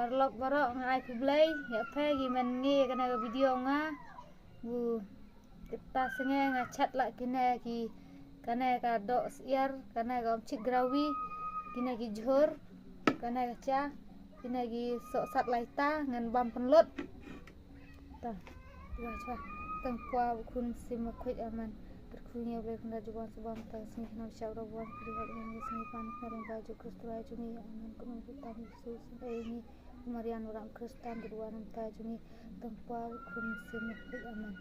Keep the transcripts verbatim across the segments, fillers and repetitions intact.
Paralok baroh, nga ai khublei ïa phi ki men ngi kane ka video nga. Bu kita sngi nga chat la kine ki, kane ka doh syiar, kane ka umchik grawi, kine ki jhur, kane ka cha, kine ki sohsat laita ngan bam pynlut. Ta, ïa chwa. Tang pwa, u khun, sim ma khuid amen. Kyrkhu ngi u Blei kynda jubon subon ta sngi khnam shap robon kri hak ngi sngi pan khnarung ba ju Kristu ai ju ngi amen. Kunu kita ngi su sin ai ngi. Marian uram Kristan kedua nam ta ju ngi. Tang pwa, u khun, sim ma khuid amen.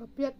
Apiat.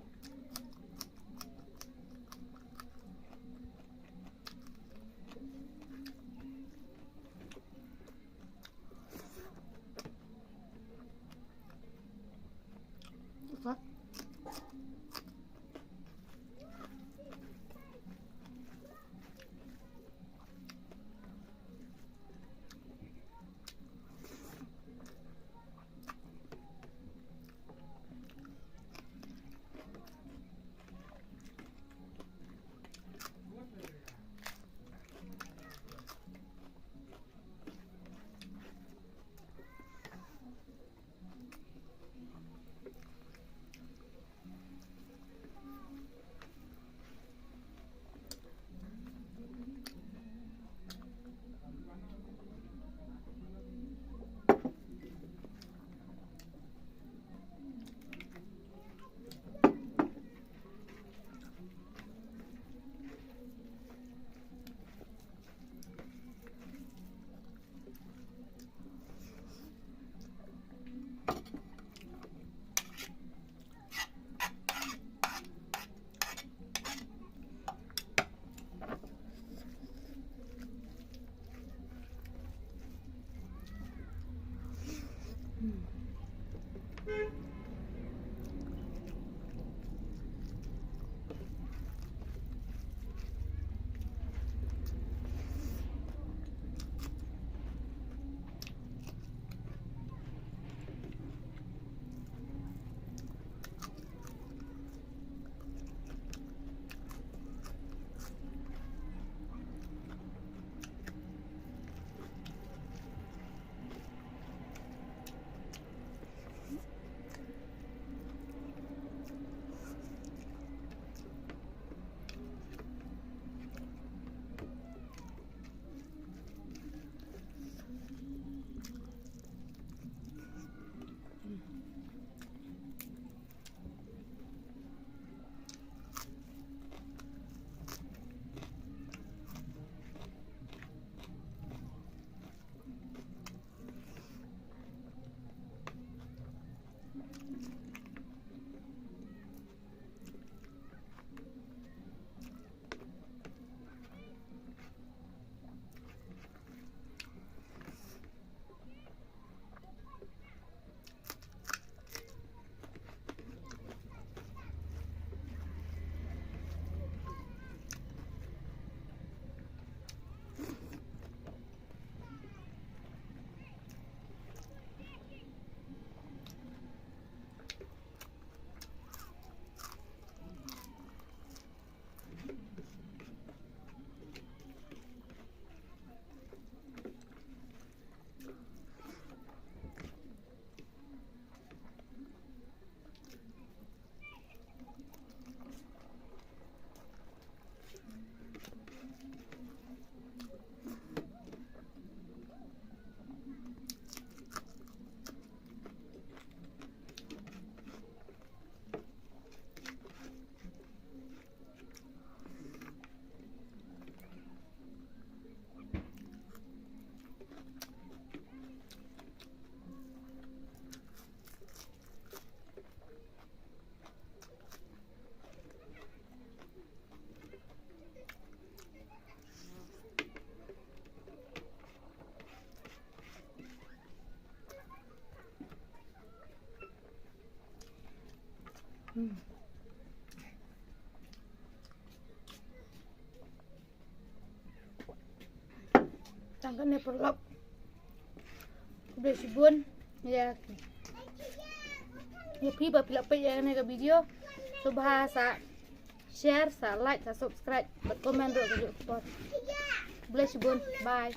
Tang kane paralok. Khublei shibun ïa, ïa phi ba phi la peit ïa kane ka video. Sngewbha sa share, sa like, sa subscribe bad comment ruh ka juk por. Khublei shibun. Bye.